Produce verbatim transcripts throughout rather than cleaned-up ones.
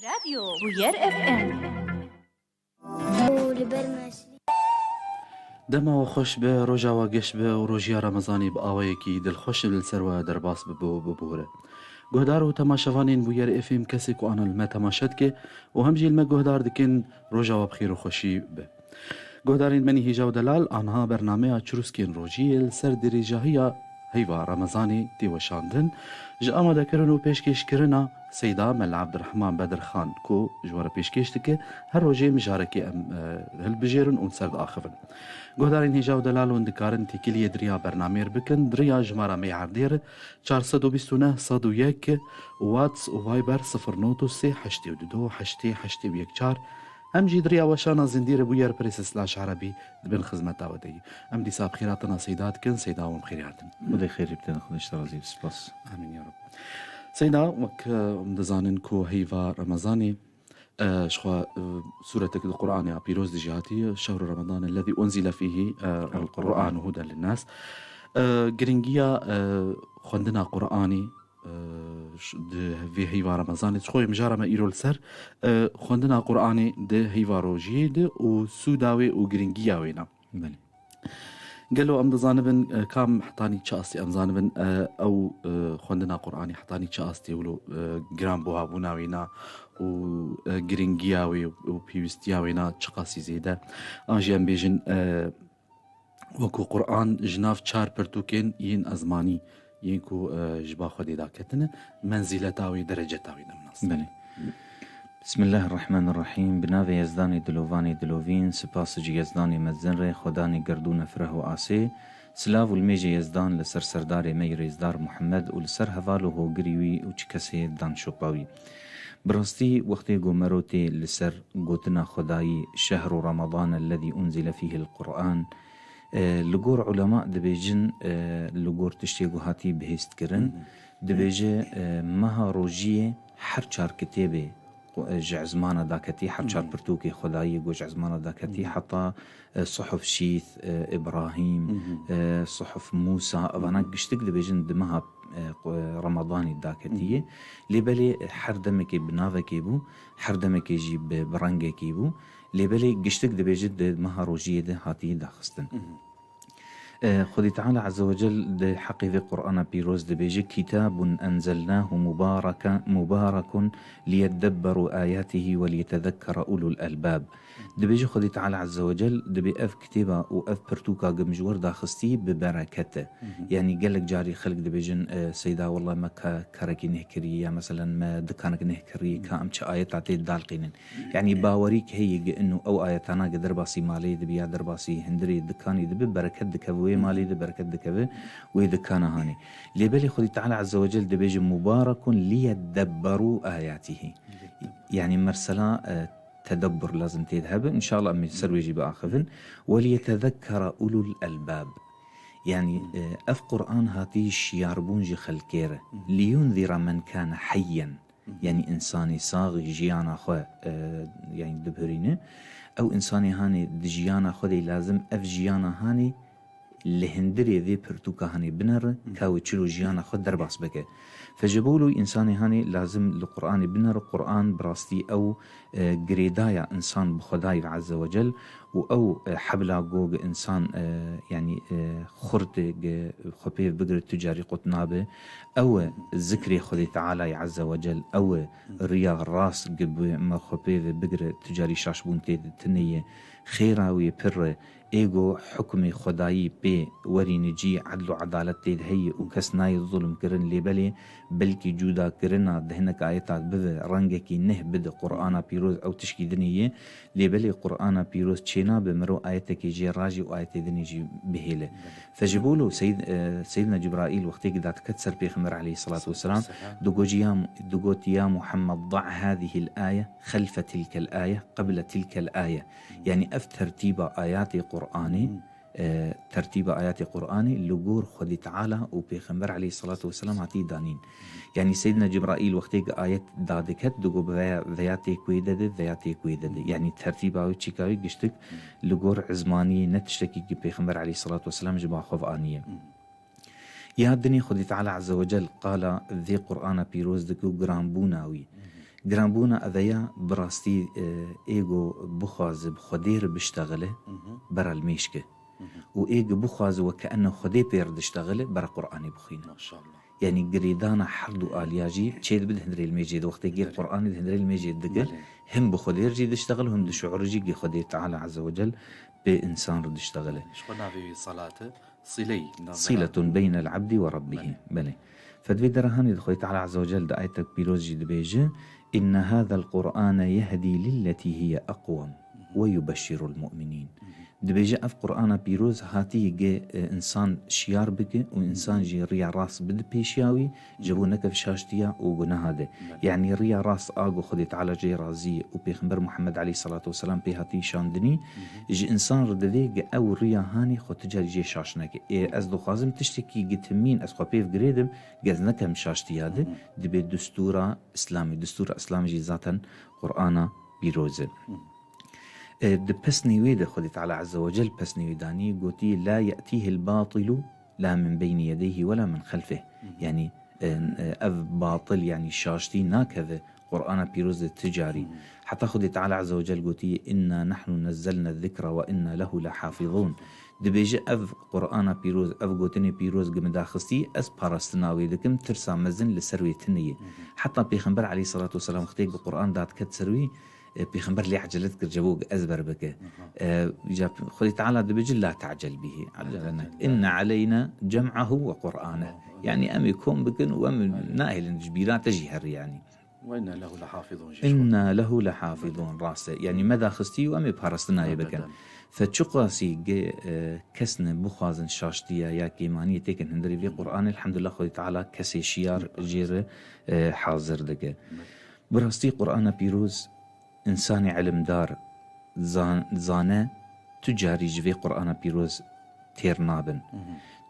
Radyo Bûyer F M. Dema we xweş be, roja we geş be û rojiya Remezanê bi awayekî dilxweş li ser we derbas bibe û bibore. Guhdar û temaşevanên Bûyer F M, kesê ku ana li me temaşe dike û hem jî li me guhdar dikin, roja we bi xêr û xweşî be. Guhdarên me, hêja û delal, anha bernameya Çirûskên Rojiyê li ser dirêjahiya heyva Remezanê tê weşandin. Ji amadekirin û pêşkêşkirina Seyda Mela Abdurrahman Bedirxan ku ji we re pêşkêş dike, her rojê mijarekê em, e, hilbijêrin û ser diaxivin. Guhdarên hêja û delal, hûn dikarin têkiliyê di riya bernameyê re bikin, di riya jimara me yê erdê re, çar sed û bîst û neh sed û yek, WhatsApp û Viber sifir not û sê heştê û du heştê heştê û yek çar. Em jî di riya weşana zindî re Bûyer Press slash Erebî di bin xizmeta we de yî. Em dîsa bi xêr hatina Seyda dikin, Seyda wan bi xêr hatin. Xwedê xêrî bide, Xwedê ji te razî be, spas. Amîn ya Rab. Seyda, wek, e, em dizanin ku heyva Remezanê, e, ji xwe, e, sûretek di Qur'anê ya pîroz de jî hatiye, "Şehru Ramadan ellezî unzile fîhî, e, el-Qur'an huden linnas." E, giringiya, e, xwendina Qur'anê, e, ş-, di vê heyva Remezanê, ji xwe mijara me îro li ser, e, xwendina Qur'anê di heyva rojiyê de û sûda wê û giringiya wê ne. Belê. Gelo em dizanibin, e, kam hetanî çi astê, em zanibin, e, ew, e, xwendina Qur'anê hetanî çi astê wilo, e, giranbuhabûna wê ne û, e, giringiya wê û pêwîstiya wê ne çiqasî zêde. An jî em bêjin, e, Wekû Qur'an ji nav çar pirtûkên yên ezmanî yên ku, e, ji ba Xwedê daketine, menzîleta wê, dereceta wê ne minasib. Belê. Bismillahirrahmanirrahîm. Bi navê Yezdanê dilovanê dilovîn, spas ji Yezdanê mezin re, Xwedanê gerdûne fireh û asê, silav û limêjê Yezdan li ser serdarê me yê rêzdar Muhammed û li ser heval û hogirî wî û çi kesê danşopa wî. Bi rastî wextê ku mero tê li ser gotina Xwedayî, "Şehru Ramadan ellezî unzile fîhil Qur'an", e, li gor ulema dibêjin, e, li gor tiştê ku hatî bihêzkirin, Hı hı. dibêje, e, meha rojiyê her çar kitêbê ku, e, ji ezmana daketî, her çar Hı hı. pirtûkê Xwedayî ku ji ezmana daketî, Hı hı. heta e, Suhuf Şîth, e, Îbrahîm, Mhm. e, Suhuf Mûsa, evana Mhm. giştik dibêjin di meha, e, qu-, Ramadanê daketiyê. Mhm. Lê belê, e, her demekê bi navekê bû, her demekê jî bi, bi rengekê bû. Lê belê giştik dibêjin di meha rojiyê de hatiye daxistin. Mhm. E, Xwedî Teala Azze ve Cel di heqê vê Qur'ana pîroz dibêje, "Kitabun enzelnahu mubaraka-, mubarakun liyeddebberu ayatihi ve liyetezekkera ulul elbab." Dibêje Xwedî Teala Azze ve Cel, dibê ev kitêba û ev pirtûka ku min ji wir daxistî bi bereket e. Hı hı. Yanî gelek carî xelk dibêjin, e, "Seyda, wela me ka-, karekî neh kirî, ya meselen me dikanek neh kirî, ka em çi ayeta tê dalqînin." Yanî bawerîk heye ku ino ew ayetana ku derbasî malê dibi ya derbasî hindirê dikanî dibi, bereket dikeve wê malê de, bereket dikeve wê dikana hanê. Lê belê Xwedî Teala Azze ve Cel dibêje, "Mubarekun liyeddebberu ayatihi." Yanî mersela, e, tedebbur lazim tê de hebe. Înşallah em ê ser wê jî biaxivin. "Ve liyetezekkera ulul elbab." Yanî, e, ev Qur'an hatî şiyarbûn ji xelkê re. "Liyunzira men kane heyyen." Yanî însanê saxî jiyana xwe, e, yanî dibihurîne. Ew însanê hanê di jiyana xwe de lazim ev jiyana hanê li hindirê vê pirtûka hanê binere, ka wê çilo jiyana xwe derbas bike. Fe ji bo wilo însanê hanê lazim li Qur'anê binere, Qur'an bi rastî ew, e, girêdaya însan bi Xwedayî ve Azze ve Cel û ew, e, hebla go gi însan, e, yanî, e, xurt gi xwe pê bigire tu carî qut nabe. Ew e zikrê Xwedê Tealayî Azze ve Cel, ew e riya rast gi bi me xwe pê ve bigire tu carî şaşbûn tê de tune ye. Xêra wê pir e. Êgo hukmê Xwedayî pê werîne cî, edl û edalet tê de heye û kes nayê zulm kirin, lê belê belkî cûdakirina di hinek ayeta bibe, rengekî neh bide Qur'ana pîroz, ew tişkî dinê ye, lê belê Qur'ana pîroz çênabe miro ayetekê jê rajî û ayetê dinê jî bihêle. Fe ji bo lo Seyyid-, e, Seyyidina Cibraîl wextê ki datiket ser Pêxember aleyhisselatu vesselam, Selam. digot ya, digot, "Ya Muhammed, da' hadihil aye xelfe tilkel aye, qeble tilkel aye." Yanî ev tertîba ayatê Qur'anê, Hmm. e, tertîba ayatê Qur'anê li gor Xwedî Teala û Pêxember aleyhisselatu vesselam hatî danîn. Yanî Seyyidina Cibraîl wextê ki ayet dadiket, digo bi veya, veya têk wê de de, veya têk wê de de. Yanî tertîba wê çîka wê giştik li gor ezmaniyê ne tiştekî ki Pêxember aleyhisselatu vesselam ji ba xwe ve aniye. Ya dinê Xwedê Teala Azze ve Cel qala vê Qur'ana pîroz dike û giranbûna wî. Giranbûna eveya bi rastî, e, êgo bixwaze bi Xwedê re biştexile, bera li mêşke. Û êge bixwaze weke ene Xwedê pê re diştexile, bera Qur'anê bixwîne. Maşallah. Yanî girêdana her du aliya jî çêdibe di hundirê li mêjê de. Wextê gê Belê. Qur'anê di hundirê li mêjê dike, Belê. Him bi Xwedê re jî diştexile, him di şuurê jî gê Xwedê Teala Azze ve Cel pê insan re diştexile. Ji xwe navê wî salate, siley, navbera. Siletun beynel abdi ve rabbihi. Belê. Belê. Fedvê derahanê de Xwedê Teala Azze ve Cel di ayetek pîroz jî dibêje, "Inne hâzel Qur'ane yehdî lilletî hiye aqwem ve yubeşşirul mu'minîn." Dibêje, ev Qur'ana pîroz hatiye ge, e, insan şiyar bike û insan jî riya rast bide pêşiya wî, ji bo nekeve şaştiya û gunaha de. Belê. Yanî riya rast a ku Xwedê Teala jê razî ye û Pêxember Muhammed aleyhissalatu vesselam pê hatî şandinî, ji insan re divê ge ew riya hanê xwe tu carî jê şaş neke. Ê, ez dixwazim tiştekî ge timîn ez xwe pê ve girêdim, ge ez nekem şaştiya de, dibê distûra Îslamê. Distûra Îslamê jî zaten Qur'ana pîroz e. E, di pesnê wê de Xwedê Teala Azze ve Cel pesnê wê danî, gotî, "La ye'tîhil batilu la min beynî yedeyhî ve la min xelfih." Yanî, e, e, ev batil, yanî şaştî nakeve Qur'ana pîroz de ti carî. Heta Xwedê Teala Azze ve Cel gotî, "Inna nahnu nezzelne zikra ve inna lehu lehafizun." Dibêje ev Qur'ana pîroz, ev gotinê pîroz gi min daxistî, ez parastina wê dikim, tirsa mezin li ser wê tune ye. Heta Pêxember aleyhissalatu vesselam wextê ku Qur'an dadiket ser wî, e, Pêxember lê ecele dikir ji bo ezber bike. E, îca Xwedê Teala dibêje, "La te'cel bihî." Ecele nek. "Inne aleyna cem'ahu ve Qur'ane." Yanî em ê kom bikin û em nahêlin ji bîra te jî herî yanî. Ve inna lehu lehafizun jî. "Inna lehu lehafizun", rast e. Yanî me daxistî û em ê parastina wê bikin. Ebeden. Fe çiqasî ge, e, kes ne bixwazin şaştiya ya kêmaniyê têkin hundirê vê Qur'anê, elhamdulillah Xwedê Teala kesê şiyar jê re, e, hazir dike. Bi rastî Qur'ana pîroz, însanê ilimdar zan-, zane, tu carî ji vê Qur'ana pîroz têr nabin.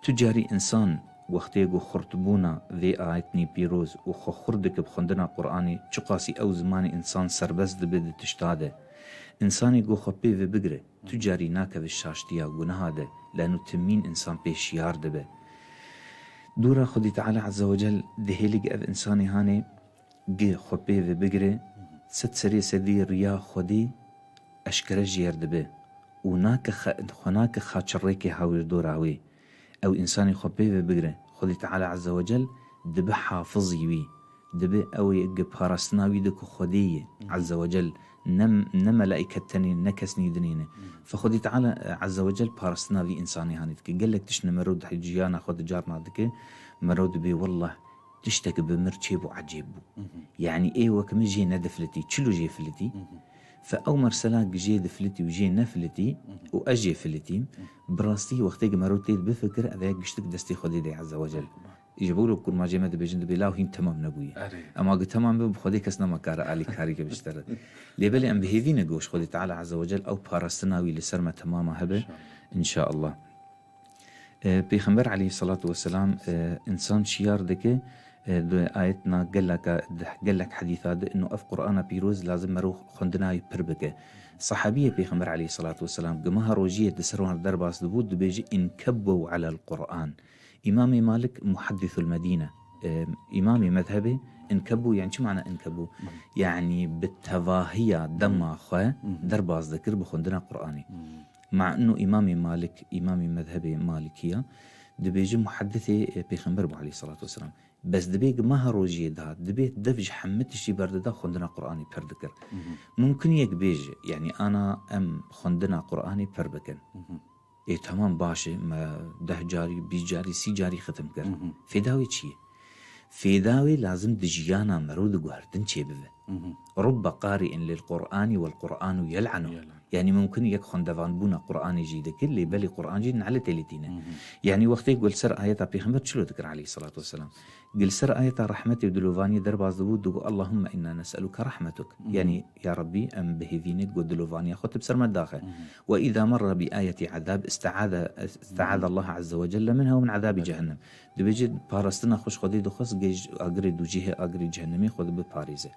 Tu carî însan wextê ku xurtbûna vê ayetnî pîroz û xwe xurt dike bi xwendina Qur'anê, çiqasî ew zimanê însan serbest dibe di tişta de. Însanê ku xwe pê ve bigire, tu carî nakeve şaştiya gunaha de, leno timîn însan pê şiyar dibe. Dûra Xwedî Teala Azze ve Cel dihêlig ev însanê hanê gi xwe pê ve bigire, sed serê sedî riya Xwedî eşkere jêr dibe û nake xe-, xwe nake xaçirrêkê hawîrdora wê. Ew însanê xwe pê ve bigire, Xwedî Teala Azze ve Cel dibe hafizî wî, dibe ew ê gi parastina wî de ku Xwedê ye, Azze ve Cel, ne, ne melaîket tenê, ne kes nî dinê ne. Fe Xwedî Teala, e, Azze ve Cel parastina vî însanê hanê dike. Gelek tişt ne mero di jiyana xwe de carna dike, mero dibê, "Wellah, tiştek bi mir çêbû, ecêb bû." Yanî ê wek min jê nedifilitî, çilo jê filitî. Fe ew mersela gi jê difilitî û jê nefilitî û ez jê filitîm, bi rastî wextê gi mero tê bifikir, ev ya giştik destê Xwedê de Azze ve Cel. Ji bo kurmacê me dibêjin, dibê law hîn temam nebûye. Erê. Ema gi temam be, bi Xwedê kes nema kare alîkarî ke biştere. Lê belê em bi hêvî ne goş Xwedê Teala Azze ve Cel ew parastina wî li ser me temama hebe. İnşallah. İnşallah. E, Pêxember aleyhissalatu vesselam, e, însan şiyar dike, e, di ayetna geleka, di gelek hedîsa de, ino ev Qur'ana pîroz lazim mero xwendina wî pir bike. Sahabiyê Pêxember aleyhissalatu vesselam, gi meha rojiyê di ser wan derbas dibû, dibêje, "İnkebbu alel Qur'an." Îmamê Malik muheddisul Medîne, e, îmamê mezhebê, inkebû, yani çi mana inkebû? Yani bi tevahiya dema xwe derbas dikir bi xwendina Qur'anê. Ma ino Îmamê Malik, îmamê mezhebê Malikiya, dibêje muheddisê, e, Pêxember bû aleyhissalatu vesselam. Bes dibê gi meha rojiyê de, dibê dev ji hemî tiştî berdida xwendina Qur'anê pir dikir. Mumkin yek bêje, yani ana em xwendina Qur'anê pir bikin. Ê, temam, baş e, me deh carî, bîst carî, sî carî xitim kir. Fêda wê çi ye? Fêda wê lazim di jiyana mero di guhertin çêbibe. Rubbe qari'in lil Qur'ani wel Qur'anu yel'anu. Yel'an. Yani mumkin yek xwendevanbûna Qur'anê jî dikir, lê belê Qur'an jî ne'letê lê tîne. Yani wextê ku li ser ayeta Pêxember çilo dikir aleyhissalatu vesselam? Gi li ser ayeta rehmetê û dilovaniyê derbas dibû, digot, "Allahümme inna nes'eluke rahmetuk." Yani, ya Rabbî, em bi hêvî ne ku dilovaniya xwe tu bi ser me daxe. "Ve îza merra bi ayeti azab, iste'aza, iste'aza Allah azze ve celle minha ve min azabi cehennem." Dibêje, parastina xwe ji Xwedê dixwest, ge ji agirê dûcihê, agirê cehennemê xwe biparêze.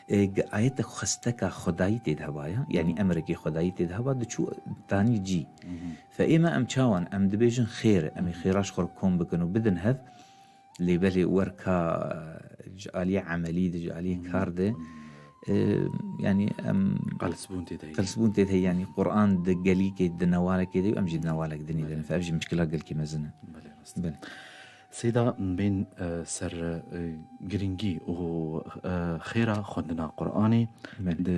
e, ge-, ayetek xwesteka Xwedayî tê de heba ya, yanî emrekê Xwedayî tê de heba, diçû tanî cî. Fe ême em çawan, em dibêjin xêr, em ê xêra ji xwe re kom bikin û bidin hev, lê belê wer ka ji aliyê emelî de, ji aliyê kar de, e, yanî em Qelsbûn tê de heye. Qelsbûn tê de heye, yanî Quran di gelîkê, di newalekê de, em jî di newalek dinê de ne. Fe ev jî mişkila gelkî mezin e. Belê, rast. Belê. Seyda, bên, e, ser, e, girîngî û, e, xêra xwendina Quranê Belê. Di,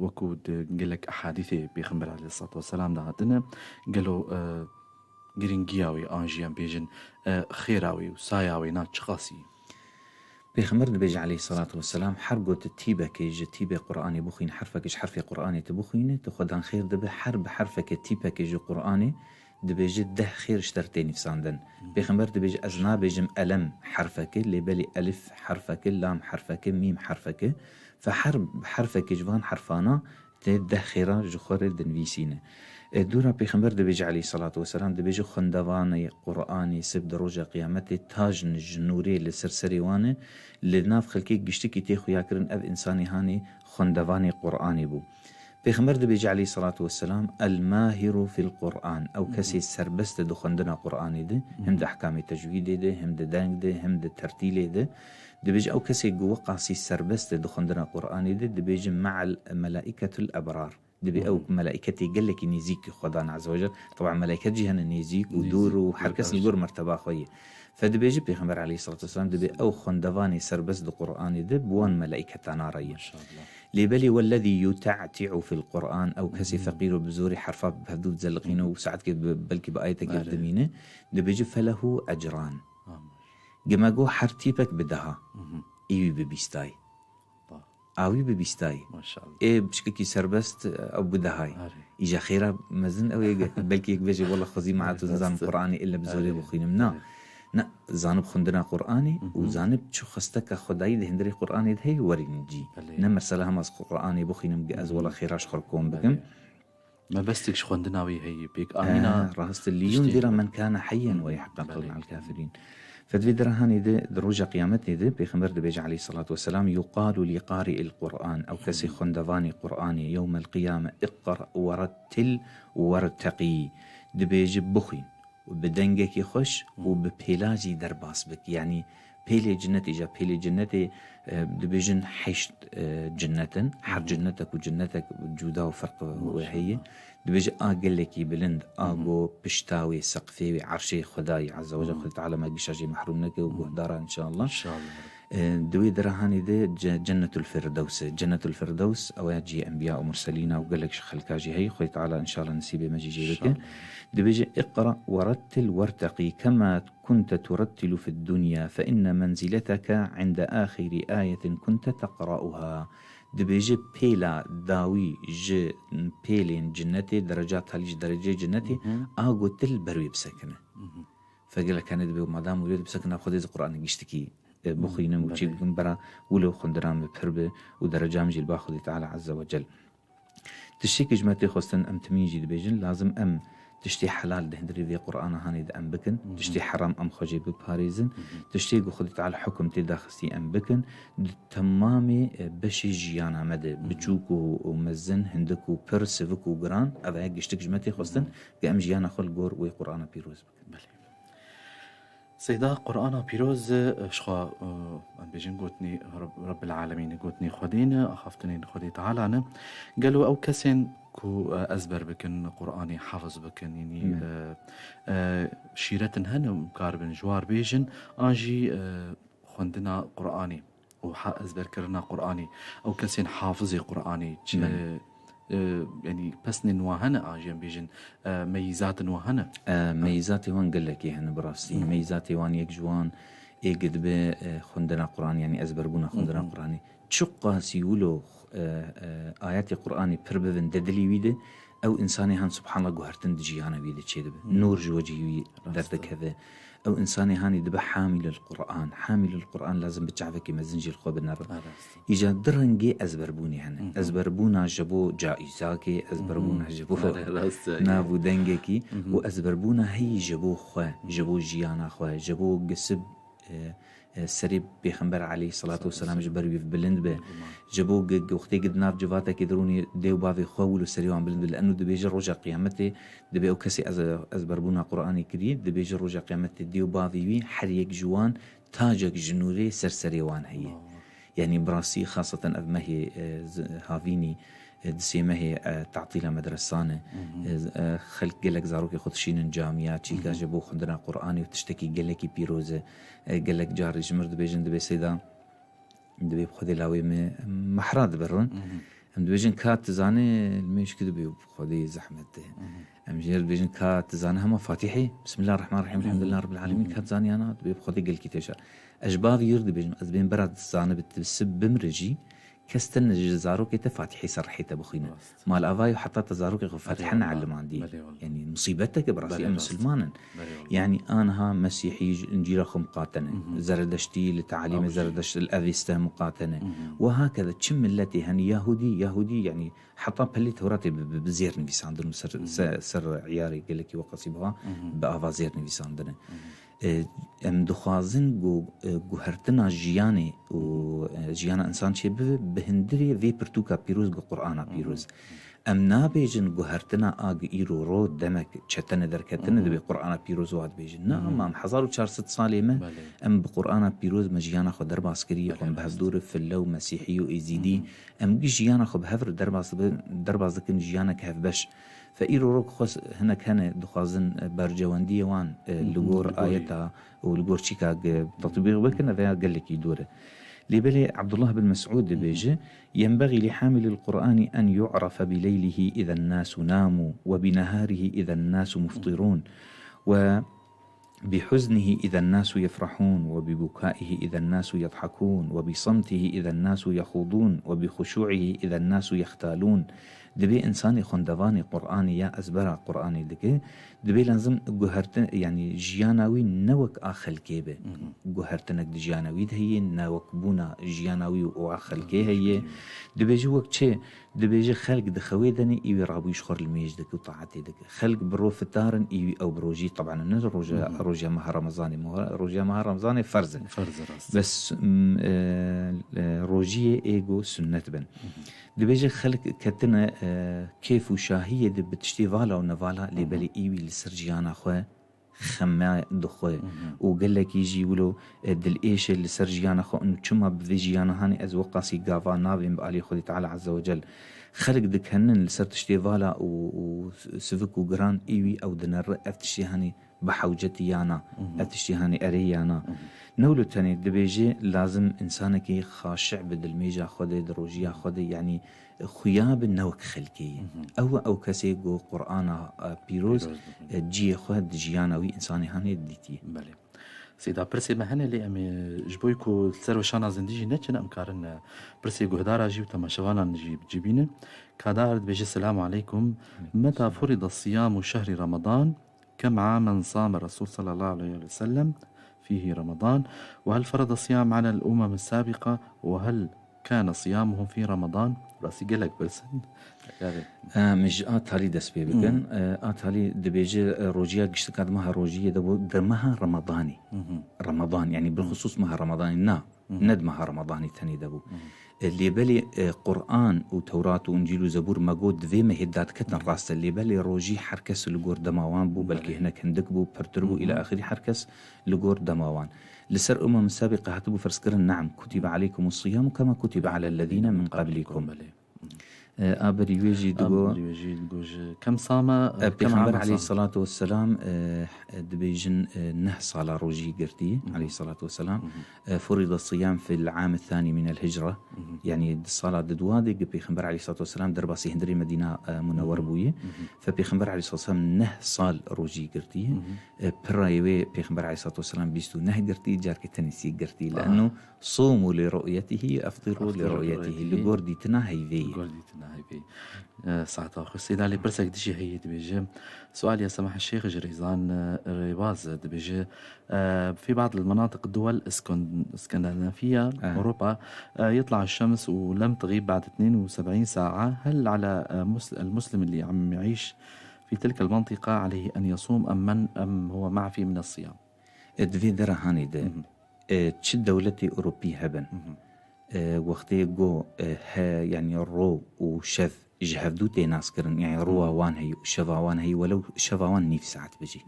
wekû di gelek ehadîsê Pêxember aleyhissalatu vesselam de hatine, gelo, e, girîngiya wî an jî em bêjin, e, xêra wî û saya wî na çiqasî? Pêxember dibêje aleyhissalatu vesselam, her got tîbekê ji tîbê Quranê bixwîn, herfekê ji herfê Quranê tu bixwîne, tu xwedan xêr dibe, her bi herfeke tîpekê ji Quranê dibêje deh xêr ji te re tê nivîsandin. Pêxember dibêje, ez nabêjim elem herfeke, lê belê elif herfeke, lam herfeke, mîm herfeke. Fe her bi herfekê ji van herfana tê deh xêra ji xwe re dinivîsîne. E, dûra Pêxember dibêje aleyhissalatu vesselam, dibêje xwendevanê Quranê sib di roja qiyametê taj in ji nûrê li ser serê wan e, li nav xelkê giştikî tê xuyakirin, ev însanê hanê xwendevanê Quranê bû. Pêxember dibêje aleyhissalatu vesselam, "El-mahiru fil Quran", ew kesê serbest e di xwendina Quranê de, him di ehkamê tecwîdê de, him di deng de, him di tertîlê de. Dibêje ew kesê ku weqasî serbest e di xwendina Quranê de, dibêje, "Me'el melaiketul ebrar." Dibê ew melaiketê gelekî nêzîk Xwedan Azze ve Cel. Taban melaiket jî hene nêzîk û dûr û her kes li gor merteba xwe ye. Fe dibêje Pêxember aleyhissalatu vesselam, dibê ew xwendevanê serbest di Quranê de bi wan melaiketana re ye. Maşallah. Lê belê wellezî yuta'ti'u fil Quran, ew kesê feqîr û bi zorê herfa bi hevdû dizeliqîne û saetkê bi, belkî bi ayetekê Belê. Didimîne, dibêje felehu ecran. Amin. Gima go her tîpek bi deha. Î wî bi bîstay. Bah. A wî bi bîstayî. Maşallah. Ê biçkekî serbest, ew bi dehayî. Arê. Îja xêra mezin ew ê ge-, belkî yek bêje, "Wela xwezî ma tu nizanim Quranê ille bi zorê bixwînim." Na. Arê. Na, zanib xwendina Quranê û zanib çi xwesteka Xwedayî di hindirê Quranê de heye, werîn cî. Belê. Ne mesela hema ez Quranê bixwînim, ez wela xêra ji xwe re kom bikim. Belê. Mebestek ji xwendina wî heye, pêk amîna. Eh, rast e, "Liyundira men kana heyyen we yehqqa qewlul kafirîn." Fe di vê dirahanê de, di roja qiyametê de, Pêxember dibêje aleyhissalatu vesselam, "Yuqalu li qari'il Quran", ew kesê xwendevanê Quranê, "yewmel qiyame, iqra werettil werteqî", dibêje, "Bixwîn." Û bi dengekî xweş û bi pêla jî derbas bik. Yanî pêlê cinnetê, îja pêlê cinnetê, e, dibêjin heşt, e, cinnet in. Her cinnetek û cinnetek cuda û ferq wê heye. Dibêje a gelekî bilind, a go pişta wê, seqfê wê, erşê Xwedayî Azze ve Celle, Xwedê Teala me gişa jê mehrûm neke û guhdara inşallah. İnşallah. E, di wê dirahanê de ce-, Cennetul Firdews e. Cennetul Firdews, ew ya cihê enbiya û murselîna û gelek ji xelka jî heye. Xwedê Teala inşallah nisîbê me jî jê bike. İnşallah. Dibêje, "Iqra werettil werteqî kema kunte turettilu fid dunya fe inne menzileteke inde ahiri ayetin kunte teqra'uha." Dibêje, "Pêla dawî ji pêlên cinnetê, dereca talî ji dereceyê cinnetê, a go til ber wê bisekine." Fe gelek hene dibê, madam wilo dibisekine, Xwedê ez Qur'anê giştikî e, bixwînim û çê bikim, bera wilo xwendina min pir bi û dereca min jî li ba Xwedê Teala Azze ve Cel. Tiştê ku ji me tê xwestin, em timîn jî dibêjin, lazim em tiştê helal di hundirê vê Qur'ana hanê de em bikin, tiştê heram em xwe jê biparêzin, tiştê ku Xwedê Teala hukum tê daxistî em bikin, di temamê, e, beşê jiyana me de, biçûk û, û mezin, hindik û pir, sivik û giran, ev heye giştik ji me tê xwestin, ku em jiyana xwe li gor wê Qur'ana pîroz bikin. Belê. Seyda, Qur'ana Pîroz, e, ji xwe, e, em bêjin gotinê Reb-, Rebbil Alemîn, gotinê Xwedê ne, axaftinên Xwedê Teala ne. Gelo ew kesên ku, e, ezber bikin, Qur'anê hafiz bikin, yanî, e, e, şîretin hene, karibin ji war bêjin, an jî, e, xwendina Qur'anê û ha-, ezberkirina Qur'anê, ew kesên hafizê Qur'anê, çi, Belê. e, yanî pesnên wan hene, an jî em bêjin, e, meyîzatên wan hene? E, meyîzatê wan gelekî hene, bi rastî. Hı hı. Meyîzatê wan yek ji wan ê gidibe, e, xwendina Qur'anê, yanî ezberbûna xwendina Hı hı. Qur'anê. Çiqasî wilo, e, e, ayetê Qur'anê pir bibin de dilî wî de, ew însanê han subhanallah guhertin di jiyana wî de çêdibe. Hı. Nûr ji wecihî wî Rast e. derdikeve. Ew însanê hanî dibe hamilul Qur'an. Hamilul Qur'an lazim bi çavekî mezin jî li xwe binere. Ha, rast e. Îca du rengê ezberbûnê hene. Hı hı. Ezberbûna ji bo caîzakê, ezberbûna Hı hı. ji bo Rast e, nav û dengekî Hı hı. û ezberbûna heyî ji bo xwe, Hı hı. ji bo jiyana xwe, ji bo gisib, e, e, serê Pêxember aleyhissalatu vesselam ji ber wî bilind be. Ji bo gi-, gi-, wextê gi di nav civatekê de rûnê dê û bavê xwe wilo serê wan bilind be. Li eno dibêje roja qiyametê dibê ew kesê ez, ezberbûna Qur'anê kiriye, dibêje roja qiyametê dê û bavê wî her yek ji wan tacek ji nûrê ser serê wan heye. Yanî bi rastî xaseten ev mehê, e, z-, havînî, e, di sê mehê, e, tatîla medresan e. E, z-, e, xelk gelek zarokê xwe dişînin camiya, çîka ji bo xwendina Qur'anê û tiştekî gelekî pîroz e. E, gelek car ji mir dibêjin, dibê seyda, dibê bi Xwedê lawê me mehra dibirin. Em dibêjin ka tu zanî li mêşkî dibê û bi Xwedê zehmet e. Em jê re dibêjin ka tu zanî hema Fatîhê, Bismillahirrahmanirrahim, Elhamdulillah Rabbil Alemîn, ka tu zanî yana, dibê bi Xwedê gelkî têşa. Ez ji bavê yûr dibêjim, ez bên bera tu zanibit, tu bi sib bimri jî, kes tene ji zarokê te Fatîhê ser rihê te bixwîne. Mal ava yo heta te zarokê xwe Fatiha neelimandî. Belê wallah. Yanî musîbetek e bi rastî, em misilman in. Belê wallah. Yanî aniha Mesîhî ji Încîla xwe miqate ne. Zeredeştî li tealîmê Zeredeşt, li Avesta miqate ne. Û hakeza çi miletê hene Yahûdî, Yahûdî yanî heta pelê Tewratê bi, bi, bi zêr nivîsandin û ser, ser, ser îyarê gelekî weqasî biha bi ava zêr nivîsandine. E, em dixwazin ku, e, guhertina jiyanê û, e, jiyana însan çêbibe, bi hindirê vê pirtûka pîroz, ku Qur'ana pîroz. Em nabêjin guhertina a gi îro ro demek çetene derketine, dibê Qur'ana pîroz wa dibêjin. Na, ama em hezar û çar sed salê me, em bi Qur'ana pîroz me jiyana xwe derbas kiriye, em bi hevdû re fille û mesîhî û êzîdî, em gi jiyana xwe bi hev re derbas dibe-, derbas dikin jiyanek hevbeş. Fe îro rok xwe s-, hinek hene dixwazin, e, bercewendiyê wan, e, li gor ayeta û li gor çîka ge-, tetbîq bikin, ev ya gelekî dor e. Lê belê Abdullah bin Mes'ud dibêje, ينبغي لحامل القرآن أن يعرف بليله إذا الناس ناموا، وبنهاره إذا الناس مفطرون، و بحزنه إذا الناس يفرحون، وببكائه إذا الناس يضحكون، وبصمته إذا الناس يخوضون، وبخشوعه إذا الناس يختالون. Dibê însanê xwendevanê Qur'anê ya ezbera Qur'anê dike, dibê lazim guhertin, yanî jiyana wî ne wek a xelkê be. Guhertinek di jiyana wî de heye, ne wek bûna jiyana wî û a xelkê heye. Dibêje wek çi? Dibêje xelk di xewê de ne, î wî rabûyî ji xwe re li mêj dike û taetê dike. Xelk bi ro fitar in, î wî ew bi rojî, teban ne roja, roja meha Remezanê, meha, roja meha Remezanê ferz e. Ferz e, rast. Bes, m, e, e, rojiyê ê go sunnet bin. Dibêje xelk ketine, e, kêf û şahiyê de bi tiştê vala û nevala, lê belê î wî li ser jiyana xwe xeme dixwe û gelekî jî wilo, e, dilêş e li ser jiyana xwe, û çima bi vê jiyana hanê ez weqasî gava nabêm bi alî Xwedê Teala Azze ve Cel. Xelk dikenin li ser tiştê vala û, û sivik û giran, î wî ew dinere ev tiştê hanê bi hewcetî yana, ev tiştê hanê erê yana. Ne wilo tenê dibêje lazim însanekî xaşi'be di limêja xwe de, di rojiya xwe de, yanî xuya bi ne wek xelkê ye. Ew e ew kesê ku Qur'ana, e, pîroz, e, cihê xwe di jiyana wî însanê hanê dîtiye. Belê. Seyda, pirsê me hene, lê em ê ji bo ku li ser weşana zindî jî neçin, em karin, e, pirsê guhdara jî û temaşevanan jî bi cî bînin. Kadar dibêje, Selamu aleykum. Meta furida siyamu şehri Ramadan? كم عاما صام الرسول صلى الله عليه وسلم فيه رمضان؟ وهل فرض الصيام على الأمم السابقة؟ وهل كان صيامهم في رمضان؟ Rastî gelek pirs in. Em ji a talî dest pê bikin. E, a talî dibêje, e, rojiya giştika di meha rojiyê de bû, di meha Remadanê. Remadan, yanî bilxisûs meha Remadanê, na. Ne di meha Remadanê tenê de bû. E, lê belê, e, Quran û Tewrat û Încîl û Zebûr me got di vê mehê dadiketin rast e. Lê belê rojî her kes li gor dema wan bû, belkî hinek hindik bû, pirtir bû, îla axirî her kes li gor dema wan. Li ser umem sebîqe hatibû ferzkirin, neam, kutibe aleykumus siyamu kema kutibe alellezîne min qablikum. Belê. E, a berî wê jî digo, a berî wê jî digo ji kem same, e, e, kem Pêxember ame same. Aleyhissalatu vesselam, e, dibêjin, e, neh sala rojî girtî, aleyhissalatu vesselam. E, furida siyam fil am thani min el hicre. Yanî di sala di dua de ki Pêxember aleyhissalatu vesselam derbasî hundirê Medîna, e, Munewwer bûye. Fe Pêxember aleyhissalatu vesselam neh sal rojî girtî. E, pirayê wê Pêxember aleyhissalatu vesselam bîst û neh girtî, carkê tenê sî girtî. Aha. Li eno Sûmû li ru'yetihî, eftirû li ru'yetihî. Li gor dîtina heyvê ye. Li gor dîtina heyvê ye. E, saeta xwe. Seyda, lê pirsek dijî heye dibêje. سؤال يا سماحة الشيخ، ji Rêzan, e, Rêbaz dibêje, e, في بعض المناطق الدول الاسكن-، الاسكندنافية، أوروبا، e, يطلع الشمس ولم تغيب بعد اثنين وسبعين ساعة، هل على، e، مس-، المسلم اللي عم يعيش في تلك المنطقة عليه أن يصوم أم من، أم هو معفي من الصيام؟ E, di vê dera hanê de, E, çi dewletê Ewropî hebin, e, wextê go, e, he, yanî ro û şev ji hevdû tê naskirin, yanî rowa wan heye û şeva wan heye, welew şeva wan nîv saet bijî.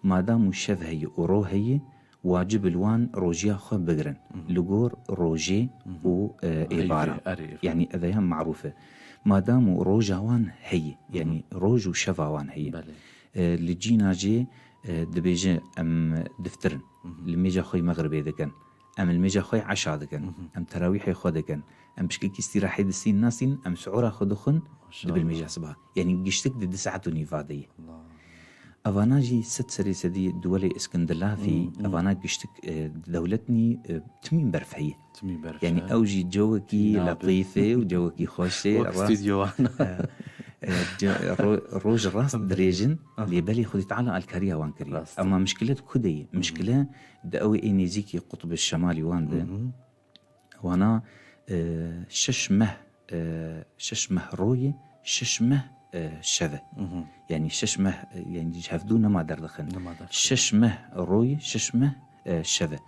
Madam û şev heye û ro heye, wacib li wan rojiya xwe bigirin. Li gor rojê û, e, êvara. Erê, erê. Yanî ev heya marûf e. Madam û roja wan heye, yanî roj û şeva wan heye. Belê. E, li cîna jê, e, dibêje em diftirin. Li mêja xwe yê mexribê dikin. Em li mêja xwe yê eşa dikin. Em terawîhê xwe dikin. Em pişkekî îstîrahê distîn nasîn, em suhura xwe dixwin, dibe li mêja siba. Yanî giştik di du saet û nîva de ye. Evana jî sed serê sedî duwelê Îskindilafî, evana giştik, e, dewlet nî, e, timîn berf heye. Timî berf, yanî ew jî cewekî letîf e û cewekî xweş e. Wek stûdyo wan. E, e, ce-, ro-, roj rast dirêj in, lê belê Xwedê Teala alkariya wan kiriye. Rast. Ema mişkile di ku de ye? Mişkile di ew ê nêzîkî qutb şemalî wan de. Wana, e, şeş meh, e, şeş meh ro ye, şeş meh, e, şev e. Yanî şeş meh, e, yanî ji hevdû nema derdixin. Nema derdixin. Şeş meh ro ye, şeş meh, e, şev e.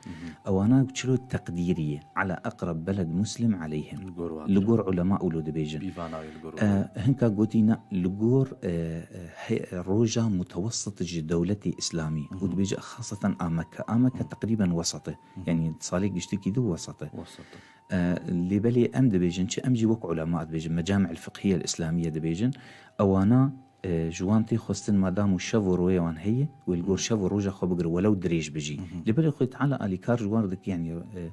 Ewana çilo teqdîrî ye. Ala eqreb beled muslim aleyhim. Li gor wan. Li gor ulema wilo dibêjin. Pîvana wê li gor wan. E, hinka gotî ne li gor, e, e, he-, roja mutewessit ji dewletê Îslamî. Û dibêje xaseten a Mekke. A Mekke teqrîben wesat e. Yanî salê giştikî di wesat e. Wesat e. E, lê belê em dibêjin çi? Em jî wek ulema dibêjin, mecami'el fiqhiye el-îslamiye dibêjin. Ewana, e, ji wan tê xwestin madam û şev û royê wan heye, wê li gor şev û roja xwe bigire, welew dirêj bijî. Lê belê Xwedê Teala alîkar ji wan re dike, yanî, e,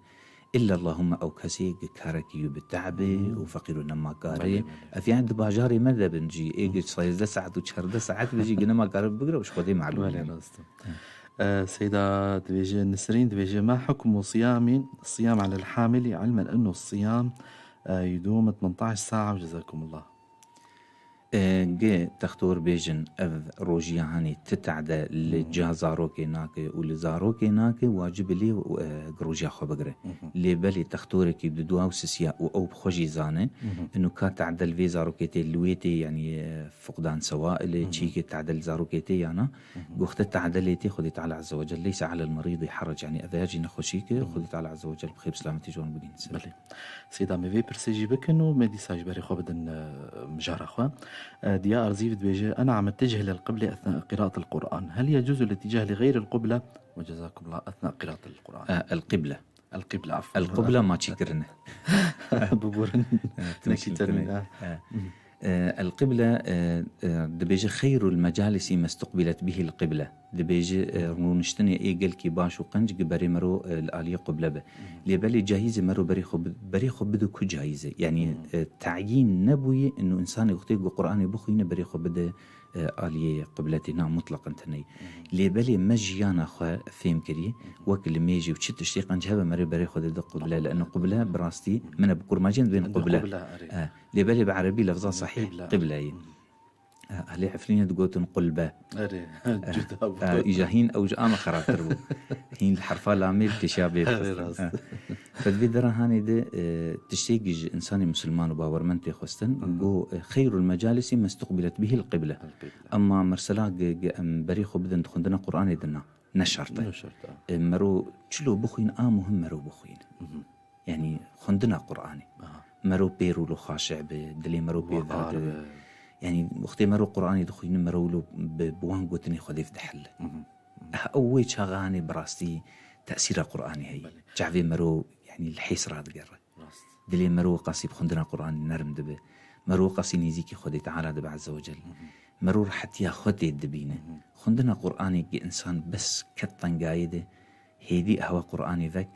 illa Allahumma ew kesê gi karekî yu bi te'bê û feqîr û nemakarê. Belê, belê. Ev yani di bajarê me de bin jî, ê gi sêzdeh saet û çardeh saet bijî, gi nemakare bigire û ji Xwedê malûm. Belê, rast e. E, Seyda dibêje, Nisrîn dibêje, "Ma hukmu siyami, siyam alel hamili, ilmen ennu siyam, e, yudûm tmentaş saa ve cezakumullah." E, gi textor bêjin, ev rojiya hanê ti tade li ca zarokê nake û li zarokê nake, wacib lê, e, gi rojiya xwe bigire. Lê belê textorekî bi dua û sisiya û ew bi xwe jî zane, inu ka tade li vê zarokê tê, li wê tê, yanî, e, fuqdan sewailê, çîkê tade li zarokê tê yana, goxte tade lê tê, Xwedê Teala Azze ve Celle, "Leyse alel merîdî herec", yanî ev her jî nexweşî ke Xwedê Teala Azze ve Celle bi xêr bi selametî ji wan bigihîne ser. Belê. Seyda, me vê pirsê jî bikin û me dîsa ji berê xwe bidin, e, mijara xwe. E, Diya Arzîv dibêje, "Ena me tecih lil qible etna qiraatil Qur'an. Hel yecuzu litticah li xeyril qible?" Ve cezakumullah, etna qiraatil Qur'an. E, el qible. El qible, afwan. El qible ma çî kirine. Biborin. E, tu nekî çî tevîn, kirine. E. E, el qible, e, e, dibêje, "Xeyrul mecalisi mestuqbilet bihil qible." Dibêje, e, rûniştinê ê gelkî baş û qenc gi berê mero, e, li aliyê qible be. Lê belê cayîz e mero berê xwe bi-, berê xwe bide ku cayîz e. Yanî, e, tayîn nebûye inu însanê wextê ku Qur'anê bixwîne berê xwe bide, e, aliyê qibletê, na mutlaqen tune ye. Lê belê me jiyana xwe fêm kiriye, wek li mêjê û çi tiştê qenc hebe merê berê xwe dide qible. Li eno qible bi rastî min e bi kurmancî em dibên qible. Qible, erê. E, lê belê bi erebî lefza sahîh qible ye. E, ehlê Efrînê digotin qulbe. Erê, cuda bû. E, îja hîn ew ji a me xerabtir bû. Hîn li herfa lamê li kêşiya bê dixistin. Erê, rast. E. Fe di vê dera hanê de, e, tiştê gi ji însanê misilman û bawermend tê xwestin, go, e, "Xeyrul mecalisi mestuqbilet bihil qible." El qible. Emma mesela gi, gi em berê xwe bidin di xwendina Qur'anê de na, ne şert e. Ne şert e. E, mero çilo bixwîn a muhim mero bixwîn. Yanî xwendina Qur'anê. Aha. Mero pêr û lo xaşe be, dilê mero pê Weqar verde be. Yanî wextê mero Qur'anê dixwîne, mero lo bi, bi wan gotinê Xwedê ve dihille. Ew wê çaxanê bi rastî tesîra Qur'anê heye. Belê. Çavê mero, yanî li hês radigere. Rast. Dilê mero qasî bi xwendina Qur'anê nerm dibe. Mero qasî nêzîkî Xwedê Teala dibe Azze ve Celle. Mero rehetiya xwe tê dibîne. Xwendina Qur'anê gi însan bes ket tengayê de, hêdî ehwa Qur'anê vek.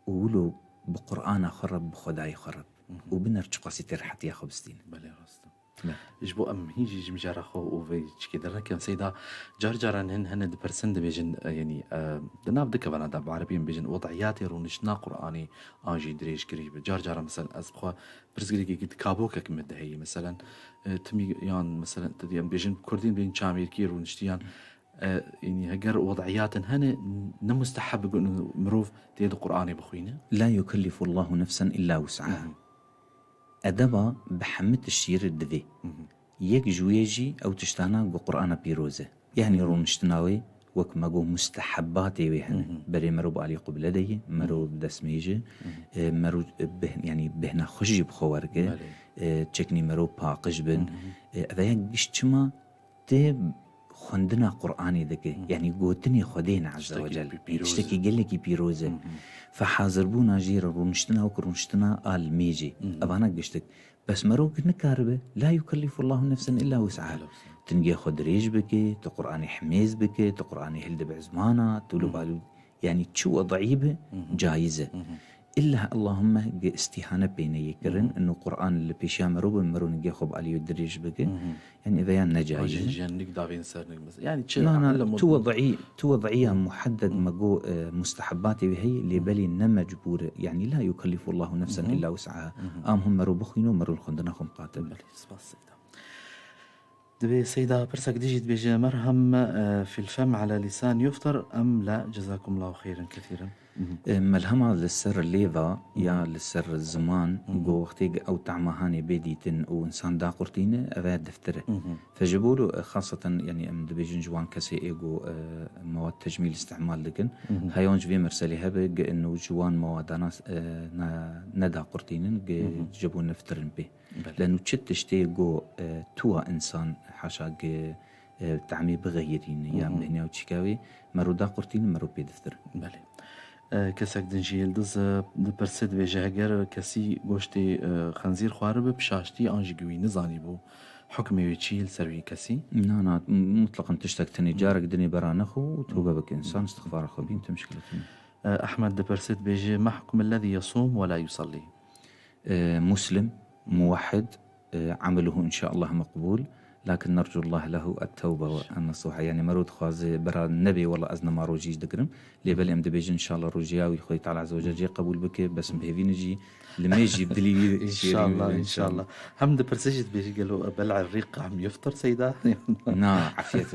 Û wilo bi Qur'ana xwe re, bi Xwedayê xwe re, û biner çiqasî tê rehetiya xwe bistîne. Belê, rast e. Ne. Ji bo em hîn jî ji mijara xwe û vê çikê dernekin, Seyda, car caran hin hene dipirsin, dibêjin, e, yanî, e, di nav du kevana de bi erebî em bêjin, wed'iyatê rûniştina Qur'anê an jî dirêjkirî be. Car caran, meselen, ez bi xwe pirsgirêkekî di kabokek min de heye, meselen, e, timî yan, meselen, tu diyem bêjin, kurdîn bên çamêrkî rûniştiyan, E, yanî heger wed'iyatin hene, ne musteheb e ku mirov tê di Qur'anê bixwîne? La yukellifullahu nefsen illa wus'aha. Edeba bi hemî tiştî re divê. Yek ji wê jî ew tiştana ku Qur'ana pîroz e. Yanî rûniştina wê wek me got, mustehebatê wê hene. Mhm. Berê mero bi alî qible de ye, mero Mhm. bi destmêje, Mhm. e, mero, e, beh-, yanî bêhna xweş jî bi xwe werke, Belê. e, çeknî mero paqij bin. Mhm. E, ev ya giş çima tê xwendina Qur'anê dike. Mhm. Yanî gotinê Xwedê ne Azze ve Tiştekî Celle. pî-, pîroz e. Tiştekî gelekî pîroz e. Mhm. Fe hazirbûna jê re rûniştina wek rûniştina a li mêjê. Mhm. Evana giştik. Bes merok nikaribe, la yukellifullahu nefsen illa wus'aha. Illa wus'aha. Tu nigê xwe dirêj bike, tu Qur'anê himêz bike, tu Qur'anê hildibe zimana, tu li Mhm. balû, yanî çi wed'î be, Mhm. caiz e. Mhm. Îlla Allahümme ge istîhane pê neyê kirin, Mhm. ino Qur'an li pêşiya mero be, mero nigê xwe bi alî wê dirêj bike. Mhm. Yanî veya ne caiz e. Jiyanik davên ser nik mesela. Yanî çi Na, na, illa tu mut- wed'î, tu wed'iya Mhm. muhedded Mhm. me got, e, mustehebatê wê heye, lê Mhm. belê ne mecbûr e. Yanî la yukellifullahu nefsen Mhm. illa wus'aha. Mhm. Am hûn mero bixwîno, mero li xwendina xwe miqate be. Belê, spas Seyda. Divê Seyda pirsek dijî dibêje, merhem, e, fil fem ala lisan yuftir em la? Cezakumullahu xeyran kethîran. Mhm. E, melhema li ser lêva ya Mhm. li ser ziman, Mhm. go wextê ew tahma hanê bê dîtin û insan daqurtîne, ev e diftir e. Mhm. Fe ji bo, e, xaseten, yanî em dibêjin ji wan kesê ê go, e, mewad tecmîl îstimal dikin. Mhm. Heya wan ji vê merselê hebe, ge ino ji wan mewadana, e, ne, nedaqurtînin, ge Mhm. ji bo niftirin pê. Belê. Leno çi tiştê go, e, tuwa insan haşa ge, e, tahmê bixeyirîne ya Mhm. mehniya û çîka wê, mero daqurtîne, mero pê diftirin. Belê. E, kesek din jî Yildiz, e, dipirse, dibêje, heger kesî goştê, e, xenzîr xwaribe bi şaştî an jî gi wî nizanîbû, hukmê wê çi ye li ser wî kesî? Na, na, mutleqen tiştek tune. Hı. Carek dinê bera nexwe û tobe Hı. bike. Însan Hı. istixfara xwe bîn, tu muşkile tune. E, Ehmed dipirse, dibêje, ma hukmul lezî yesûm we la yusallî? E, muslim, Hı. muwahhid, e, ameluhu inşaallah meqbûl. Lakin nercullah lehu et-tewbe ve Inşallah. en-nasuha. Yanî mero dixwaze bera nebê, wela ez nema rojî jî digirim. Lê belê em dibêjin, înşallah, rojiya wî Xwedê Teala Azze ve Celle jê qebûl bike, bes em bi hêvî ne jî, li mêj jî, bi dilî wî şêrî Înşallah, wî, înşallah. Hem dipirse jî dibêjî, gelo bel'a rîq em yuftir Seyda? Na, afiyet.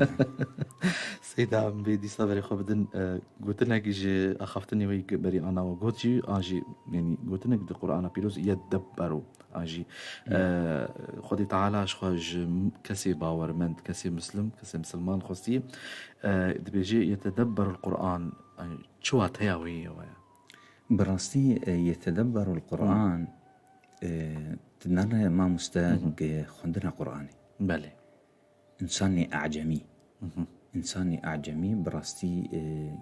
Seyda, em bê dîsa berê xwe bidin, e, gotinek ji axaftinê wê berî ana we got jî, an jî, yanî gotinek di Qur'ana Pîroz, yedebberu. An jî, Hmm. e, Xwedê Teala ji xwe ji kesê bawermend, kesê muslim, kesê misilman xwestiye. E, dibêje, yetedebberul Qur'an, e, çi wateya wê ye waya? Bi rastî, e, yetedebberul Qur'an, Hmm. e, tu nane mamoste Hı hı. ge xwendina Qur'anê. Belê. Însanê ecemî. Mhm. Însanê ecemî bi rastî, e,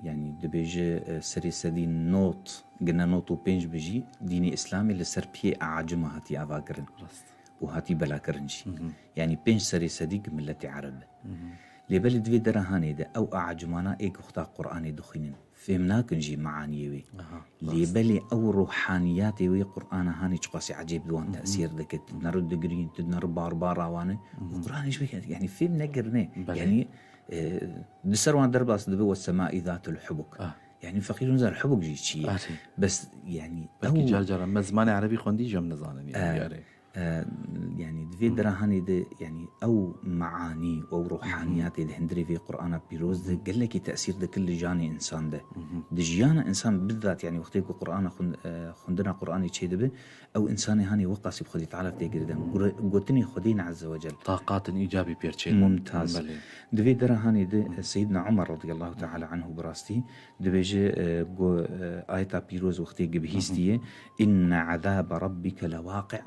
yanî dibêje, e, serê sedî not, gine not û pênc bijî, dînê Îslamê li ser piyê ecima hatî avakirin Rast. û hatî belakirin jî. Mhm. Yanî pênc serê sedî gi miletê Ereb e. Mhm. Lê belê di vê dera hanê de ew ecimana ê guhta Qur'anê dixwînin. Fêm nakin jî meaniyê wê. Aha, Lê rast. belê ew ruhaniyatê wê Qur'ana hanê çiqasî ecêb di wan Mhm. tesîr dike. Tu Mhm. nero digirîn, tu nero bar bar rawane. Mhm. Û Qur'anê ji wê, yanî fêm negirine. Belê. Yanî, e, di ser wan derbas dibe, "Ve semai zatul hubuk." Ah. Yanî feqîr nizar hubuk jî çi ye. Ah, şey. Bes, yanî, Belkî ew car caran me zimanê erebî xwendî jî em nizanin, yanî, E, yarê. E, yanî di vê Hı. dera hanê de, yanî ew meanî, ew Hı hı. ruhaniyatê di hundirê vê Qur'ana pîroz de Hı hı. gelekî tesîr dike li janê însan de. Hı hı. Di jiyana însan bizzat, yanî wextê ku Qur'ana xwend-, e, xwendina Qur'anê çêdibe, ew însanê hanê weqasî bi Xwedê Teala tê girêdan. Gure-, gotinê Xwedê ne Azze ve Cel. Taqatin îcabî pêr çê. Mumtaz. Belê. Di vê dera hanê de, Hı. Seyyidina Umar radiyallahu teala anhu bi rastî dibêje, e, go-, e, ayeta pîroz wextê gi bihîstiye, Hı hı. "Inne azabe rabbike lewaqi'."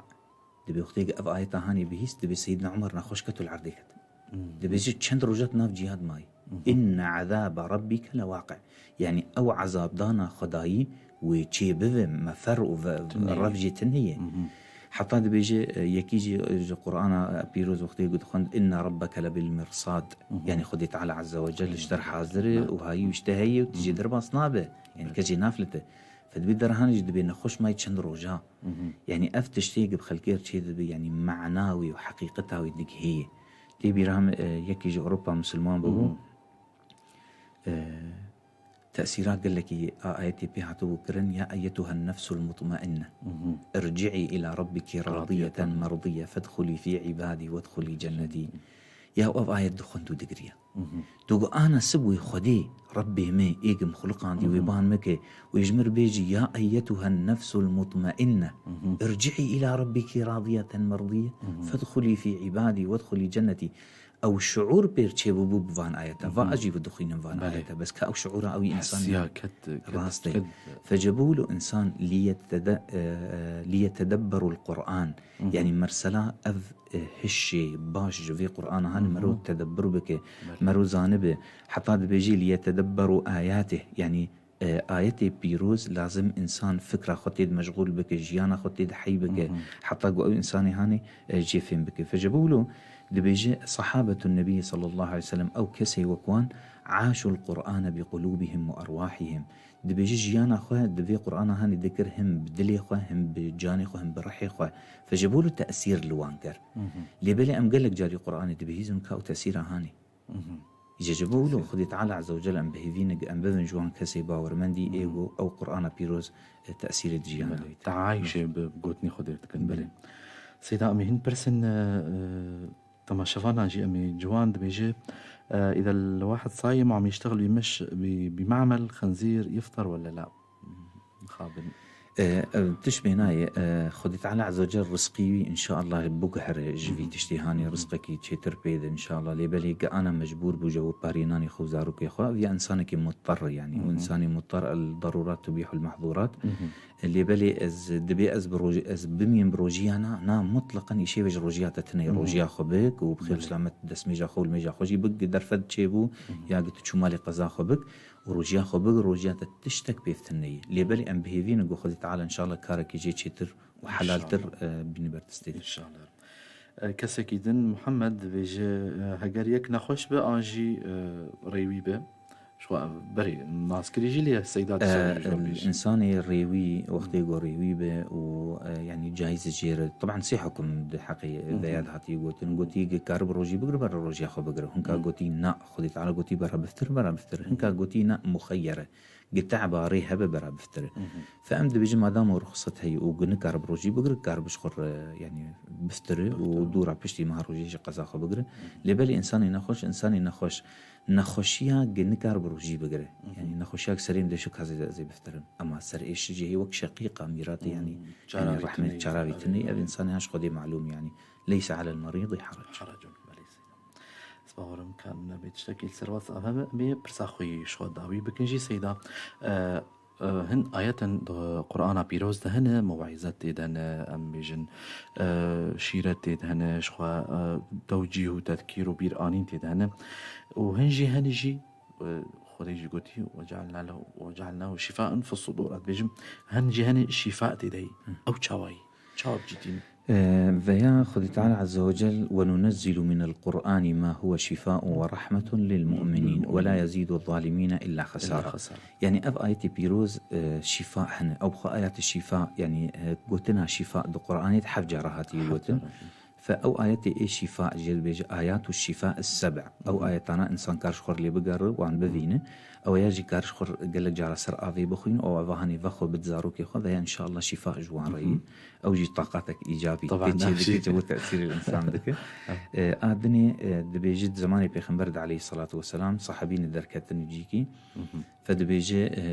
Dibê wextê ev ayeta hanê bihîst, dibê Seyyidina Umar nexweş ket û li erdê ket. Hmm. Dibê jî çend roja di nav cihad mayî. Mhm. "Inne azabe rabbike lewaqi." Yanî ew ezabdana Xwedayî wê çê bibe, mefer û ve-, Tune ye. rev jê tune ye. Mhm. Heta dibêje, e, yekî jî, e, ji Qur'ana pîroz wextê ku dixwend, "Inne rabbeke lebil mirsad." Mhm. Yanî Xwedê Teala Azze ve Celle Hı. ji te re hazir e Hı. û hayî wî ji te heye û tu jê Hı. derbas nabe. Yanî Hı. kes jê nafilite. Fe di vê dera hanê jî dibê nexweş mayî çend roja. Mhm. Yanî ev tiştê gi bi xelkê re çêdibe, yanî mana wî û heqîqeta wî digihê ye. Tê bîra min, e, yekî ji Ewropa misilman bûbû. Mhm. E, tesîra gelekî a ayetê pê hatibû kirin, "Ya eyyetuhen nefsul mutmainne, Mhm. irci'î ila rabbiki radiyeten Radiyeten. merdiyye, fedxulî fî ibadî wedxulî cennetî." Ya ev ayet dixwend û digiriya. Mhm. Tu got, "Ana sib wê Xwedê, Rebbê me, ê gi min xuliqandî, wê Mhm. ban me ke, wê ji min re bêjî, ya eyyetuhen nefsul mutmainne, Mhm. irci'î ila rabbiki radiyeten merdiyye, Mhm. fedxulî fî ibadî wedxulî cennetî." ew şuûr pêr çêbûbû bi van ayeta. Va ez jî bi dixwînim van ayeta. Bes ka ew şuûra ew însan Hesiya ket, ket, rast e. Ket. Fecebûlu însan liyetede-, e, e, liyetedebberul Qur'an. Yanî mersela ev, e, hişê baş ji vê Qur'ana hanî mero tedebbur bike, mero zanibe. Heta dibêjî liyetedebberu ayatih. Yanî e, ayetê pîroz lazim însan fikra xwe tê de meşgûl bike, jiyana xwe tê de hey bike, heta ku ew însanê hanê, e, jê fêm bike. Fecebûlu dibêje, Sahabetun Nebî sallallahu aleyhi ve sellem, ew kesê wek wan, aşul Qur'ane bi qulûbihim û erwahihim. Dibêje, jiyana xwe di vê Qur'ana hanê dikir, him bi dilê xwe, him bi canê xwe, him bi rihê xwe. Fecebûlu tesîr li wan kir. Lê belê em gelek carî Qur'anê dibihîzin ka ew tesîra hanê. Îca ji bo wilo Xwedê Teala Azze ve Celle em bi hêvî nik, em bibin ji wan kesê bawermendî ê ku ew Qur'ana pîroz, e, tesîrê di jiyana wî de. Teayişê bi gotinê Xwedê dikin, belê. Seyda, em ê hin pirsin, e, e, temaşevanan jî em ê ciwan dibêje, e, إذا الواحد صايم وعم يشتغل بمش-، ب-، بمعمل خنزير يفطر ولا لا؟ Mixabin. E, e, tişt bê nayê, e, Xwedê Teala Azze ve Celle rizqî wî, înşallah, biguhere ji vî tiştê hanê, rizqekî çêtir pê de, înşallah. Lê belê ge ana mecbûr bû ji bo parînanê xwe û zarokê xwe, ev ya însanekî muttar, yanî, û însanî muttar, el darurat tubîhul mahzurat. E, lê belê ez, dibê ez bi roj-, ez bimînim bi rojiya na, na mutleqen îşê ve ji rojiya te tine, rojiya xwe bik û bi xêr û selamet destmêja xwe û limêja xwe jî bik, derfet çêbû, ya gi tu çû malê qeza xwe bik. Û rojiya xwe bigir, rojiya te tiştek pêv tune ye. Lê belê em bi hêvî ne ku Xwedê Teala înşallah karekî jê çêtir û helaltir, e, bîne ber destê te. Înşallah. E, kesekî din, Muhammed, dibêje, e, heger yek nexweş be an jî, e, rêwî be. Ji xwe berê nas kirî jî lê Seyda dîsa jî jor bêje. Însanê rêwî, wextê ku rêwî be û, e, yanî cayîz jê re. Taban sê hukum di heqê veya de hatiye gotin. Gotî, ge karibe rojî bigire, bere rojiya xwe bigire. Hinka gotî na, Xwedê Teala gotî bera biftir, bera biftir. Hinka gotî na, muxeyyere. Gi te'ba rê hebe bera biftir. Fe em dibêjin madam o ruxsat heye û gi nikare bi rojî bigire, kar bi ji xwe re, yanî biftir û dûra piştî meha rojê jî qeza xwe bigire. Lê belê însanê nexweş, însanê nexweş, nexweşiya gi nikare bi rojî bigire. Yanî nexweşiya gi serê min de şik hazê de ez ê biftirim. Ema ser êş jî heye wek şeqîqa mîratê, yanî, yanî rehmet çara vî tune, ev însanê ha ji Xwedê malûm, yanî. Leyse alel merîdî harec. Harec, belê. Ez bawerim ka nebê tiştekî li ser WhatsApp hebe, em ê pirsa xwe yî ji xwe dawî bikin jî Seyda. E, e, hin ayeten di Qur'ana pîroz de hene, mewîzet tê de hene, em bêjin, e, şîret tê de hene, ji xwe, e, tewcîh û tedkîr û bîranîn tê de hene. Û hin jî hene jî, e, Xwedê jî gotî, "Ve cealna lehu, ve cealnahu şifaen fis sudur." Ez dibêjim, hin jî hene şîfa tê de ye. Ew çawa ye? Çawa bi cî tînin? Ee, veya Xwedê Teala Azze ve Cel, "Ve nunezzilu minel Qur'ani ma huve şifaun ve rahmetun lil mu'minin ve la yezidu zalimine illa xesara." Yanî ev ayetê pîroz, e, şifa hene. Ew xwe ayetê şifa, yanî, e, gotina şifa di Qur'anê de heft cara hatiye gotin. Fe ew ayetê ê şifa jê dibêje ayatu şifa es-seb'. Ew ayetana însan kar ji xwe lê bigere, wan bivîne. Ew ya jî kar ji xwe gelek cara ser avê bixwîne, ew eva hanê vexwe bid zarokê xwe, veya înşallah şifa ji wan re yî. Ew jî taqatek îcabî tê çê dike, ji bo tesîrê li însan dike. E, a dinê, e, dibêje di zemanê Pêxember de aleyhisselatu vesselam, sahabî ne derketin cîkî. Fe dibêje, e,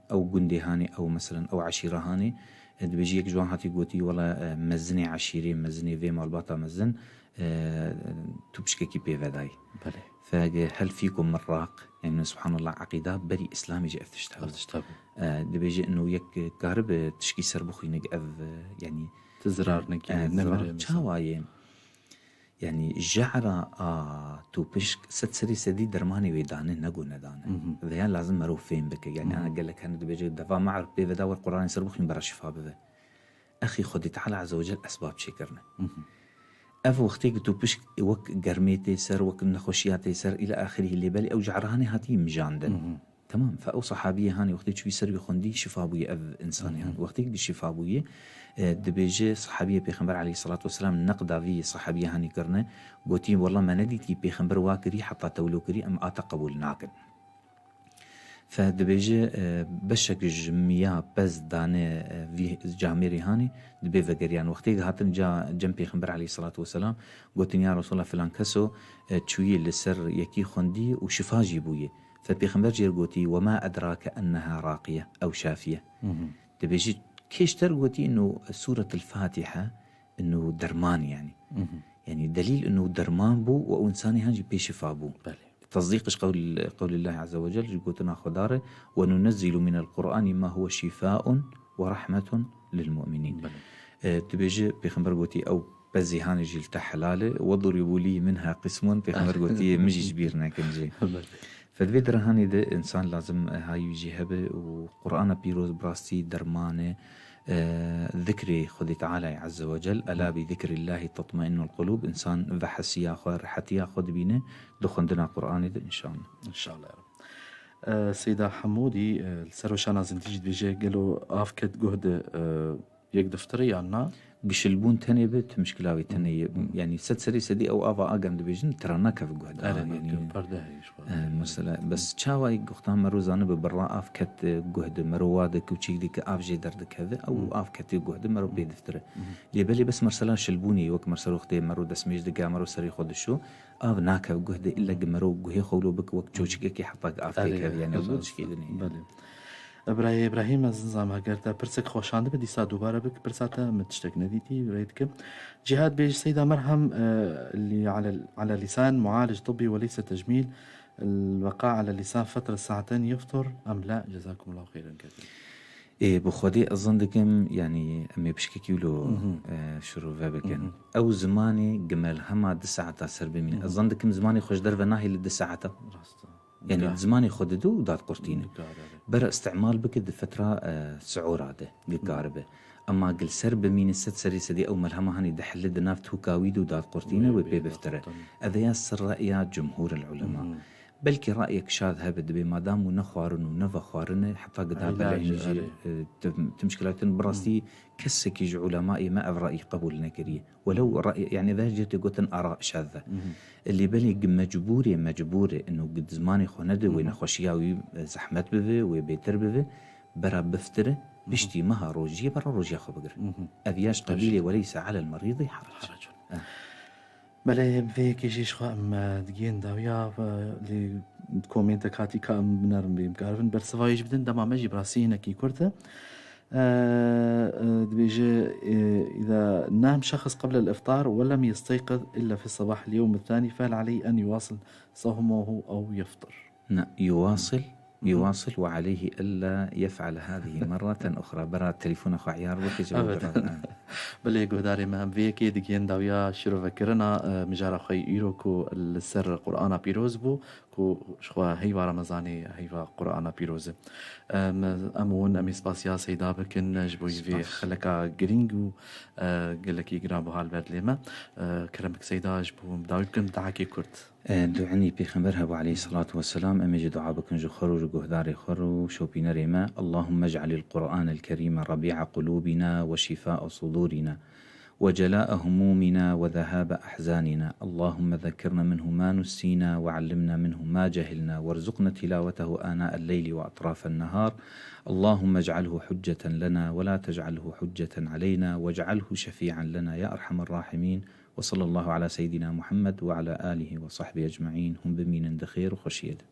ew gundê hanê, ew meselen, ew eşîra hanê, e, dibêje yek ji wan hatî gotî, wela, e, mezinê eşîrê, mezinê vê malbata mezin, e, tu pişkekî pê vedayî. Belê. Fe ge hel fîkum min raq, yanî subhanallah, eqîda berî Îslamê jî ev tişt hebû. Ev tişt hebû. E, dibêje ino yek karibe tişkî ser bixwîne, ev, e, yanî, tu zirar nekî, e, nemire zirar mesela. Çawa ye? Yanî, jehra a tûpişk sed serî sedî dermanê wê dane, ne ku nedane. Veya lazim merov fêm bike. Yanî, ana gelek hene dibêje, deva me'er pê veda, wer Quranê ser bixwîn, bera şifa bibe. Exî Xwedê Teala Azze ve Cel esbab çêkirine. Ev wextê ku tûpişk wek germê tê ser, wek nexweşiya tê ser, îla axirî lê belê ew jehra hanê hatî mijandin. Temam, fe ew sahabiyê hanê wextê çûyî ser wî xwendî, şifa bûye ev însanê han. Wextê di şifa bûye, e, dibêje sahabiyê Pêxember aleyhisselatu vesselam neqda vî sahabiyê hanê kirine, gotî, "Wela me nedîtî Pêxember wa kirî, heta te wilo kirî, em a te qebûl nakin." Fe dibêje, e, beşek ji miya pez dane, e, vî camêrê hanê, dibê vegeriyan. Wextê hatin ca cem Pêxember aleyhisselatu vesselam, gotin, "Ya Resulallah, filan keso, e, çûyî li ser yekî xwendî û şifa jî bûye." Fe Pêxember jê re gotî, "Ve ma edrake enneha raqiye ew şafiye." Dibêjî, kê ji te re gotî ino Sûretul Fatihe, ino derman yanî. Yani delîl inu derman bû û ew insanê han jî pê şifa bû. Belê. Tasdîq ji qewl-, qewlî Llahî Azze ve Cel, ji gotina Xweda re, "Ve nunezzilu minel Qur'anî ma huwe şîfaun ve rahmetun lil mu'minîn." Belê. E, dibêje, Pêxember gotî, "Ew pezê hanê jî li te helal e, ve durîbû lî minha qismun." Pêxember gotî, "Min jî ji bîr nekin jî." Belê. Fe di vê derehanê de însan lazim, e, hayî wî jî hebe û Qur'ana pîroz bi rastî derman e, e, zikrê Xwedê Teala'yê Azze ve Cel, "Ela bi zikrillahi tatmainnul qulub", însan vehesiya xwe, rehetiya xwe dibîne di xwendina Qur'anê de, înşallah. İnşallah ya Rab. E, Seyda Hemûdî, e, li ser weşana zindî jî dibêje, gelo av ket guh de, e, yek diftirê yan na? Gişilbûn tenê be, tu mişkila wê tenê ye. Hı. Yani sed serî sedî ew ava agem dibêjin, tira nakeve guh de. Erê, ha, yani, perde heye ji xwe. E, mesela, bes çawa guhtan mero zanibe birra av ket, e, guh de, mero wa de, kewçik de ke av jê derdikeve, ew av ketê guh de, mero pê diftire. Hı. Lê belê bes mesela şilbûnê, wek mesela wextê mero destmêj dike, mero serê xwe dişo, av nakev guh de, illa gi mero guhê xwe wilo bike wek çoçikekê heta gi av têkeve, yani, ew tişkê din e. Belê. Birayê Îbrahîm, ez nizam heger te pirsek xweşandibe, dîsa dubare bik, pirsa te min tiştek nedîtî, rê dikim. Cîhad bêj, Seyda Merhem, e, li, ala, ala lîsan mualic tibî weleyse tecmîl, البقاء على اللسان فترة ساعتين يفطر أم لا؟ جزاكم الله خيرا كثيرا. Ê, bi Xwedê ez zan dikim, yanî em ê pişkekî wilo, e, şirove bikin. Ew zimanê gi melhema du saeta ser bimîne. Ez zan dikim zimanê xwe ji derve nahêle du saeta. Rast e. Yanî zimanê xwe dide û dad qurtîne. Bera îstimal bike di fetra, e, siûra de, gi karibe. Ema gi li ser bimîne sed serî sedî ew melhema hanî dihile di nav tûka wî de û dad qurtîne wê pê biftire. Ev ya ser re'ya cumhûr el ulema. Belkî ra'yek şad hebe, dibê madam û ne xwarin û ne vexwarine, heta gida belehîn jî, e, tim-, tim mişkilatin bi rastî kesekî ji ulemayê me ev ra'yî qebûl nekiriye. Welew ra'y-, yani ve jê tê gotin ara şad ve. Lê belê gi mecbûrê, mecbûrê, ino gi zimanê xwe nede, wê nexweşiya wî, e, zehmet bibe, wê bêtir bibe, bera biftire, piştî meha rojiyê bera rojiya xwe bigire. Ev ya ji qebîlê weleyse alel merîdî harec. Belê, bi vê yekê jî ji xwe em, e, digihên dawiya, e, lê komêntek hatî ka em binerin bê, em karibin bersiva wê jî bidin, dema me jî bi rastî hinekî kurt e. E, e, dibêje, e, إذا نام شخص قبل الإفطار ولم يستيقظ إلا في صباح اليوم الثاني، فهل عليه أن يواصل صومه أو يفطر؟ Na, yuwasil, yuwasil ve aleyhi ella yef'al hâzihi merraten uxra. Bera telefona xwe iyar bike, ji bo Evet. bira, ha. Belê, guhdarê me, em vê yekê digihên dawiya şîrovekirina, e, mijara xwe yî îro ku li ser Qur'ana pîroz bû, ku ji xwe heyva Remezanê, heyva Qur'ana pîroz e. Em, em hûn, em ê spasiya Seyda bikin ji bo vê Spas. xeleka girîng û, e, gelekî giranbuha li ber dilê me. E, kerem bik Seyda, ji bo em dawî bikin, dehekê kurt. E, duenî Pêxember hebû aleyhisselatu vesselam, em ê jî dua bikin ji xwe re û ji guhdarê xwe re û şopînerê me. اللهم اجعل القرآن الكريم ربيع قلوبنا وشفاء صدورنا وجلاء همومنا وذهاب أحزاننا. اللهم ذكرنا منه ما نسينا وعلمنا منه ما جهلنا وارزقنا تلاوته آناء الليل وأطراف النهار. اللهم اجعله حجة لنا ولا تجعله حجة علينا واجعله شفيعا لنا يا أرحم الراحمين. وصلى الله على سيدنا محمد وعلى آله وصحبه أجمعين. Hûn bimînin di xêr û xweşiyê de.